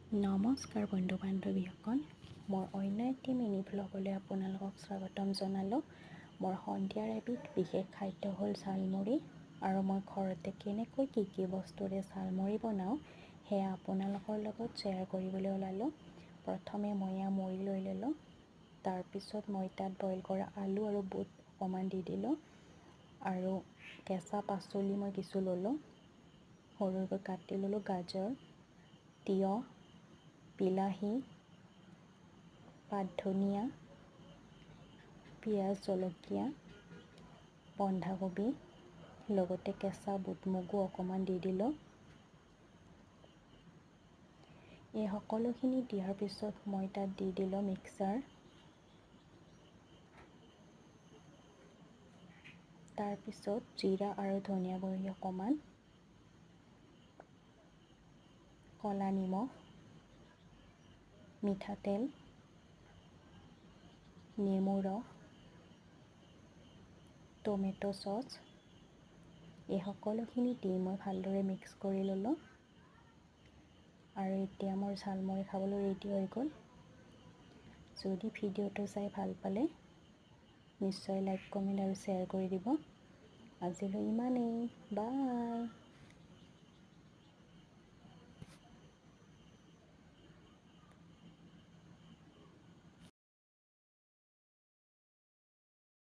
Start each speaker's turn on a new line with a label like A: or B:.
A: নমস্কাৰ বন্ধু বান্ধৱীসকল, মোৰ অন্য এটি মিনি ভ্লগলৈ আপোনালোকক স্বাগতম জনালোঁ। মোৰ সন্ধিয়াৰ এবিধ বিশেষ খাদ্য হ'ল ঝালমুড়ি, আৰু মই ঘৰতে কেনেকৈ কি কি বস্তুৰে ঝালমুড়ি বনাওঁ সেয়া আপোনালোকৰ লগত শ্বেয়াৰ কৰিবলৈ ওলালোঁ। প্ৰথমে মই এয়া মুড়ি লৈ ল'লোঁ, তাৰপিছত মই তাত বইল কৰা আলু আৰু বুট অকণমান দি দিলোঁ, আৰু কেঁচা পাচলি মই কিছু ল'লোঁ, সৰুকৈ কাটি ল'লোঁ গাজৰ, তিয়ঁহ, বিলাহী, পাত ধনিয়া, পিঁয়াজ, জলকীয়া, বন্ধাকবি, লগতে কেঁচা বুট মগু অকণমান দি দিলোঁ। এই সকলোখিনি দিয়াৰ পিছত মই তাত দি দিলোঁ মিক্সাৰ। তাৰপিছত জিৰা আৰু ধনিয়া গুড়ি অকণমান, ক'লা নিমখ, মিঠাতেল, নেমু ৰস, টমেট' চচ, এই সকলোখিনি দি মই ভালদৰে মিক্স কৰি ল'লোঁ। আৰু এতিয়া মোৰ ঝালমুড়ি খাবলৈ ৰেডি হৈ গ'ল। যদি ভিডিঅ'টো চাই ভাল পালে নিশ্চয় লাইক, কমেণ্ট আৰু শ্বেয়াৰ কৰি দিব। আজিলৈ ইমানেই, বাই।